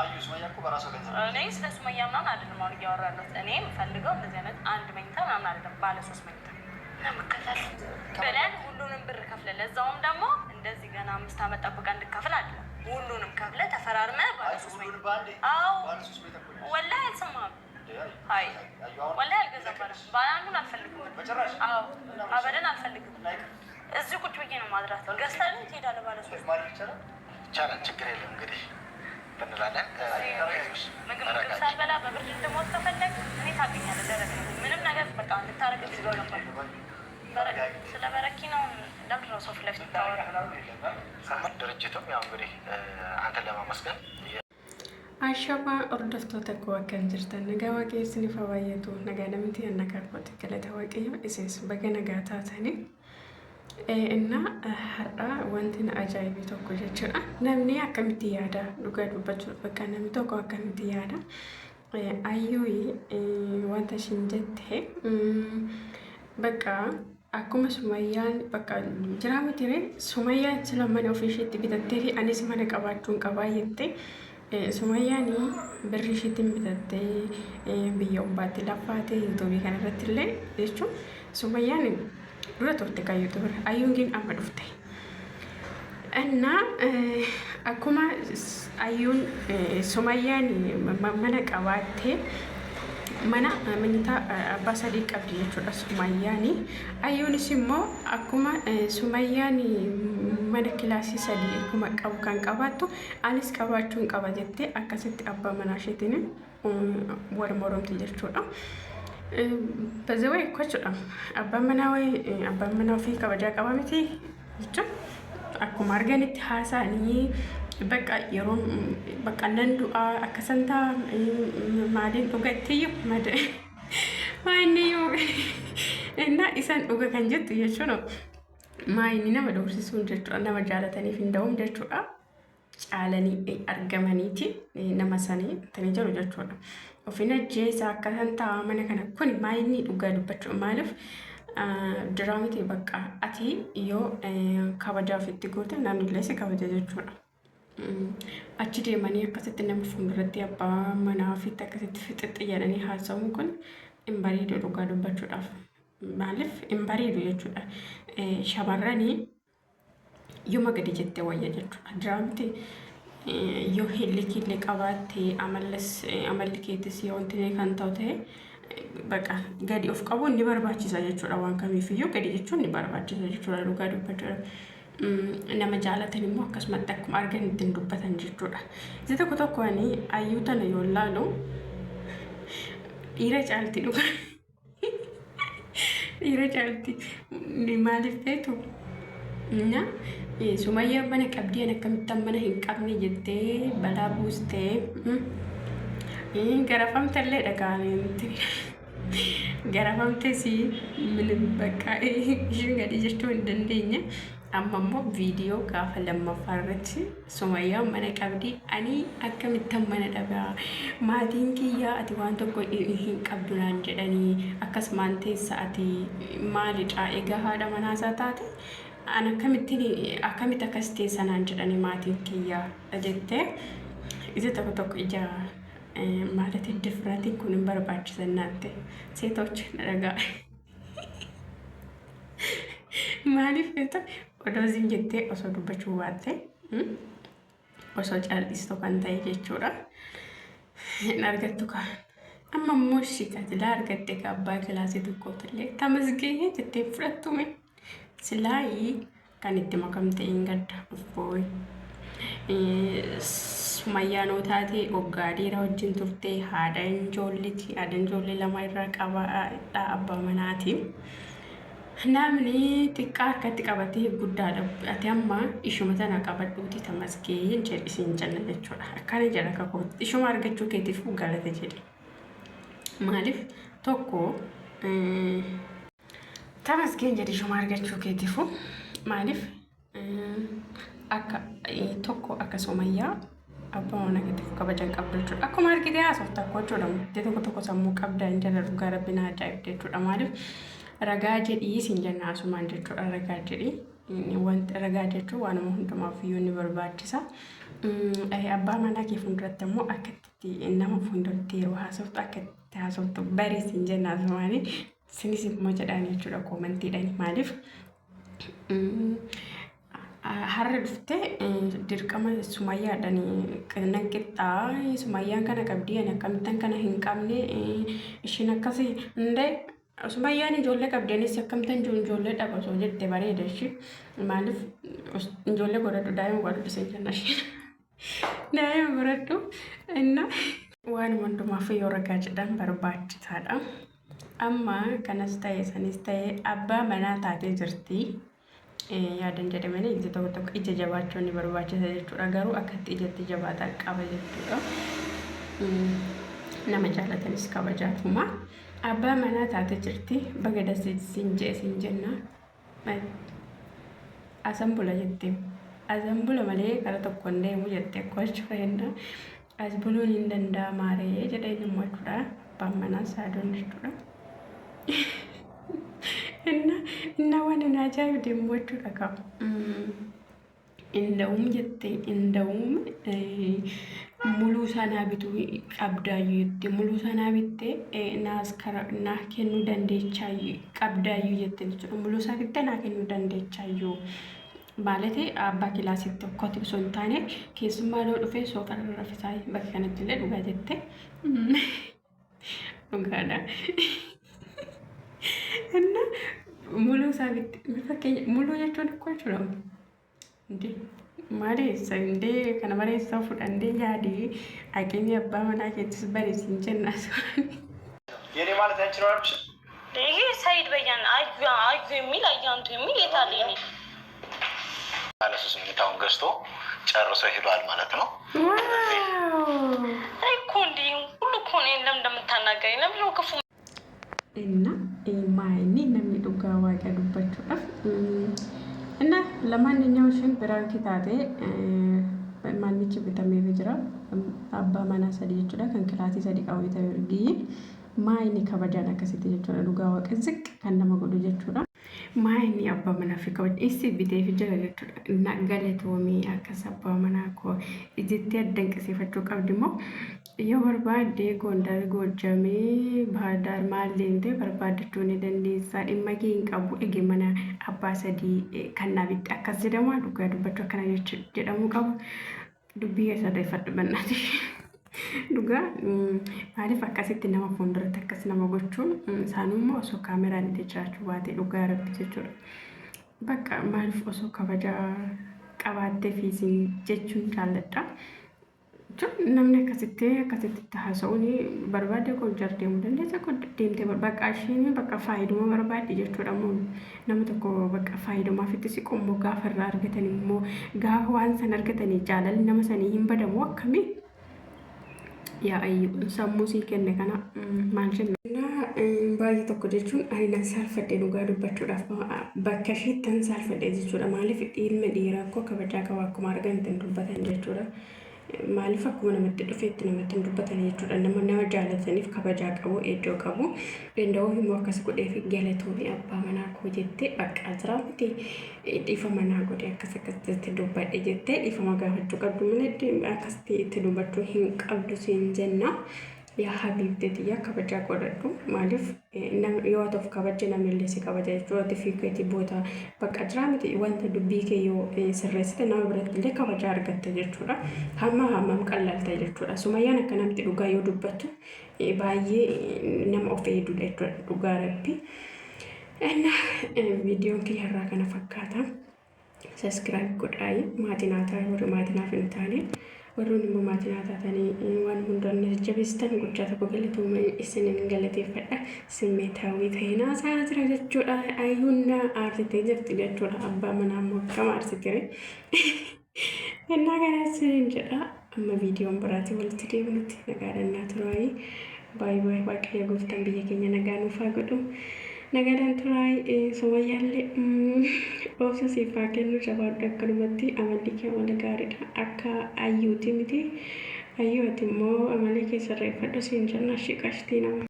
አዩ ሱመያ እኮ በራሷ ገንዘብ እኔ ስለ ሱመያ ምናምን አይደለም አሁን እያወራ ያለሁት። እኔ የምፈልገው እንደዚህ አይነት አንድ መኝታ ምናምን አይደለም፣ ባለ ሶስት መኝታ ለመከፈል ብለን ሁሉንም ብር ከፍለ ለዛውም ደግሞ እንደዚህ ገና 5 ዓመት ጠብቀን እንድከፍል አይደለም። ሁሉንም ከፍለ ተፈራርመ ባለ አዩ ሶስት ሁሉንም መኝታ። በአንዴ አዎ። ባለ ሶስት መኝታ እኮ ነው። ወላሂ አልሰማህም። እንዴ አዩ፣ አይ አዩ አሁን ወላሂ አልገዛም። ባለ አንዱን አልፈልግም። በጭራሽ? አዎ፣ አበደን አልፈልግም። እና ይቅር እዚህ ቁጭ ብዬ ነው ማድራት። ገዝተን ትሄዳለህ ባለ ሶስት። ማድረግ ይቻላል። ይቻላል፣ ችግር የለም። እንግዲህ እንላለን። ምግብ ምግብ ሳልበላ በብርድ እንድሞት ከፈለግ እኔ ታገኛለህ። ደረቅ ነው። ምንም ነገር በቃ ልታረግልኝ ይገባል። ስለ በረኪናው ለምንድን ነው ሰው ፊት ለፊት የምታወራው? ድርጅቱም ያው እንግዲህ አንተን ለማመስገን Ashamaa hordoftoota koo, akkam jirtan? Nagaa Waaqayyo isiniif haa baay'atu. Nagaa namti nagaa kooti, galata Waaqayyo. Isinis baga nagaa taatanii. እና har'a wanti na ajaa'ibe tokko jechuudha. Namni akkamitti yaada? Dhugaa dubbachuuf bakka namni tokko akkamitti yaada? Ayyuu wanta ishiin jette bakka akkuma Sumayyaan bakka jiraa miti ree, Sumayyaan sila mana ofii isheetti bitattee fi anis mana qabaachuun qabaa jette. Sumayyaan birrii isheetiin bitattee biyya umbaatti laffaatee YouTubeii kanarratti illee jechuun Sumayyaan dura turte kan YouTubeii, Ayyuun gin amma dhufte. እና akkuma Ayyuun Sumayyaan mana qabaattee mana manyitaa abbaa sadii qabdi jechuudha Sumayyaan. Ayyuunis immoo akkuma Sumayyaan mana kilaasii sadii akkuma qabu kan qabaattu anis qabaachuun qaba jettee akkasitti abbaa manaa isheetiin wal moromti jechuudha. በዚህ ወይ እኮ jechuudha, abbaan manaa wayi abbaan manaa ofii kabajaa qaba miti jechuun akkuma arganitti haasa'anii bakka yeroo bakka nan du'aa akkasan ta'a maaliin dhugattiyyuu mada maayinniyyuu እና isaan dhuga kan jettu jechuudha, maayinni nama doorsisuun jechuudha, nama jaalataniif hin da'uun jechuudha, caalanii argamaniiti nama sanii tani jedhu jechuudha. Ofiin ajjeesaa akkasan ta'a mana kana kun maayinni dhugaa dubbachuu maaliif jiraa miti, bakka ati yoo kabajaa ofitti goote namni illee si kabaja jechuudha. Achi deemanii akkasitti nama fuulduratti abbaa manaa ofiitti akkasitti fixixi jedhanii haasa'uun kun hin bareedu dhugaa dubbachuudhaaf. Maaliif hin bareedu jechuudha. Shamarranii yooma gadi jettee wayya jechuudha. Jira miti, yoo hilli qabaatte amallas amalli keetis yoo wanti kan ta'u ta'e baqa gadi of qabuun ni barbaachisa jechuudha. Waan kamiifiyyuu gadi jechuun ni barbaachisa jechuudha dhugaa dubbachuudha. Nama jaalatan immoo akkasumatti akkuma argan ittiin dubbatan jechuudha. Isa tokko tokko ani Ayyuu tana yoo ilaalu dhiira caalti dhugaa. Dhiira caalti maaliif beektu? እና Sumayyaan mana qabdii an akkamittan mana hin qabne jettee balaa buustee garafamtallee dhaga'anii garafamtes bakka ishiin gadi jechuu hin dandeenye. Amma immoo viidiyoo gaafa lammaffaa irratti Sumayyaan mana qabdii ani akkamittan mana dhabaa, maatiin kiyyaa ati waan tokko hin qabdu naan jedhanii akkasumaan teessa, ati maalidha, egaa haadha manaasaa taate an akkamittiin akkamitti akkas teessa naan jedhanii maatiin kiyyaa jettee ija tokko tokko ija ማለት ድፍረtiin kun hin barbaachisan naatte ሴቶች na dhagaa. Maaliif beektaa, odoo isin jettee osoo dubbachuu baatte, osoo cal'istu kan ta'e jechuudha. Hin argattu kaa. Amma immoo ishii katilaa argatte ka abbaa kilaasii tokkootillee tamasgee jettee fudhattume. Silaayii kan itti makamte hin gadda of boo'i. Sumayyaanoo taate waggaa dheeraa wajjin turte, haadha ijoolleeti, haadha ijoollee lama irraa qabaadha abbaa manaati. Namni xiqqaa harkatti qabatee guddaadha. Ati amma ishuma tana qabadhuuti tamasgee jedhi isin jenna jechuudha. Akkana jedha kakootti. Ishuma argachuu keetiif galata jedhe. Maaliif tokko tamasgeen jedhi ishuma argachuu keetiifu, maaliif akka tokko akka Sumayyaa abbaa manaa keetiif kabajan qabdu jechuudha. Akkuma argite haasofta akkoo jechuudha. Murtee tokko tokko sammuu qabda hin jala dhugaa rabbi na ajaa'ibde jechuudha. Maaliif ragaa jedhii siin jenna asumaan jechuudha. Ragaa jedhii. Wanti ragaa jechuun waanuma hundumaaf iyyuu ni barbaachisa. Abbaa manaa kee fuulduratti immoo akka itti nama fuulduratti yeroo haasoftu akka itti haasoftu barii siin jenna asumaanii sinis immoo jedhaan jechuudha koomantiidhaan maaliif har'a dhuftee dirqama sumayyaadhaan nan qixxaa sumayyaan kana qabdii ani akkamittan kana hin qabne ishiin akkasii hundee sumayyaan ijoollee qabdi anis akkamittan ijoollee dhaba osoo jette bareeda ishii maaliif ijoollee godhadhu daa'ima godhadhu sin jenna ishiin daa'ima godhadhu inna waan hundumaaf yoo ragaa jedhan barbaachisaadha. Amma kanas ta'e sanis ta'e abbaa manaa taatee jirti. Yaadan jedhamanii ija tokko tokko ija jabaachuun ni barbaachisa jechuudha. Garuu akkatti ijatti jabaataa qaba jechuudha. Nama jaalatanis kabajaatuma. Abbaa manaa taatee jirti. Baga dasii siin jee siin jenna. Asan bula jette. Asan bula malee kara tokko hin deemu jette akkuma jechuudha. As buluun hin danda'amaaree jedhee immoo jechuudha. Abbaan manaa saadoon jechuudha. Inna waan hin ajaa'ibde immoo jechuudha qaba. Inda'uum jette inda'uum muluu sanaa bituu qabdaayyuu jette muluu sanaa bittee naas kara naa kennuu dandeechaayyuu qabdaayyuu jette jechuudha. Muluu isaa bittee naa kennuu dandeechaayyuu. Maalati abbaa kilaasii tokkotti osoo hin taane keessummaa yoo dhufee soofarra rafisaa bakka kanatti illee dhugaa jette. Dhugaadha. Inna muluu isaa bitte fakkeenya muluu jechuun akkoo jechuudha. Indee maali indee kana malee fudhandee yaadi aqimii abbaa manaa keettis bari siin jenna የኔ ማለት ያንቺ ነው አልኩሽ። ይሄ ሰይድ በያን አዩ አዩ የሚል አያንቱ የሚል የት አለ? የኔ ባለሶስት መኝታውን ገዝቶ ጨርሶ ሄዷል ማለት ነው። አይ እኮ እንዲህ ሁሉ እኮ እኔን ለምን እንደምታናገረኝ ለምን ነው ክፉ እና maayini namni dhugaa waaqa dubbachuudhaaf እና ለማንኛውም isheen prank taate manichi bitameefii jira. Abbaa manaa sadii jechuudha kan kilaasii sadii qabu bitamee ergiyyi maayini kabajaan akkasitti jechuudha dhugaa waaqa ziq kan nama godhu jechuudha. Maayini abbaa manaa fi kabaja issi biteefi jira jechuudha. Galatoomii akkas abbaa manaa koo jettee addanqisiifachuu qabdi immoo yoo barbaadde Gondar, Goojjamee, Baahirdaar maal deemtee barbaaddachuu ni dandeessa. Dhimma kee hin qabu ege mana abbaa sadii kan naa bitte akkas jedhama dhugaa dubbachuu akkana jedhamuu qabu. Dubbii keessa sirreeffadhu bannaati. Dhugaa maaliif akkasitti nama fuulduratti akkas nama gochuun isaanummoo osoo kaameraan itti jiraachuu baate dhugaa rabbi jechuudha. Bakka maaliif osoo kabaja qabaattee fi jechuun jaalladha. Namni akkasitti akkasitti itti haasa'uun barbaade Goojjar deemuu dandeessa deemtee bakka isheen bakka faayiduma barbaadde jechuudha immoo nama tokko bakka faayidumaaf itti siqu immoo gaafa irraa argatan immoo gaafa waan san argatanii jaalalli nama sanii hin badamu akkamii? Yaa ayyuu sammuu sii kenne kana maal jenna? Baay'ee tokko jechuun ani nan saalfadhe dhugaa dubbachuudhaaf bakka isheetti nan saalfadhe jechuudha. Maaliif ilma dhiiraa akkoo kabajaa qaba akkuma argan ittiin dubbatan jechuudha. Maaliif akkuma namatti dhufeetti namatti hin dubbatan jechuudha. Nama nama jaalataniif kabajaa qabu, iddoo qabu. Danda'uu immoo akkas godheef galatoomii abbaa manaa koo jettee bakka jira miti dhiifama naa godhe akkas akkasitti dubbadhe jettee dhiifama gaafachuu qabdu malee akkasitti itti dubbachuu hin qabdu siin jenna. Yaa habiibtee tiyya kabajaa godhadhu. Maaliif yoo ati of kabajje namni illee si kabaja jechuudha. Ati fi keetii boota bakka jira miti wanta dubbii kee yoo sirreessite nama biratti illee kabajaa argatta jechuudha. Hamma hammam qallalta jechuudha. Sumayyaan akka namatti dhugaa yoo dubbattu baay'ee nama of eegdudha jechuudha dhugaa rabbi. እና viidiyoon kiyya irraa kana fakkaata. Subscribe godhaa maatii naa ta'aa warri maatii naaf hin taane warroonni immoo maatii naa taatanii waan hundaan na jajjabeessitan guddaa tokko galatooma isinin galateeffadha. Simmeetaawwii ta'ee naasaa jira jechuudha. Ayyuun na aarsitee jirti jechuudha. Abbaa manaa immoo akkam aarsitire. Innaa kanas jedha. Amma viidiyoon biraatiin walitti deebinutti nagaadhaan naa turaayii. Baay'ee baay'ee waaqayyo gooftaan biyya keenya nagaa nuuf haa godhu. Nagaadhaan turaayii sumayyaallee obsa siif haa kennu jabaadhu akkanumatti amalli kee amala gaariidha. Akka ayyuuti miti. Ayyuu ati immoo amala kee sirreeffadhu siin jenna shiqashtii nama.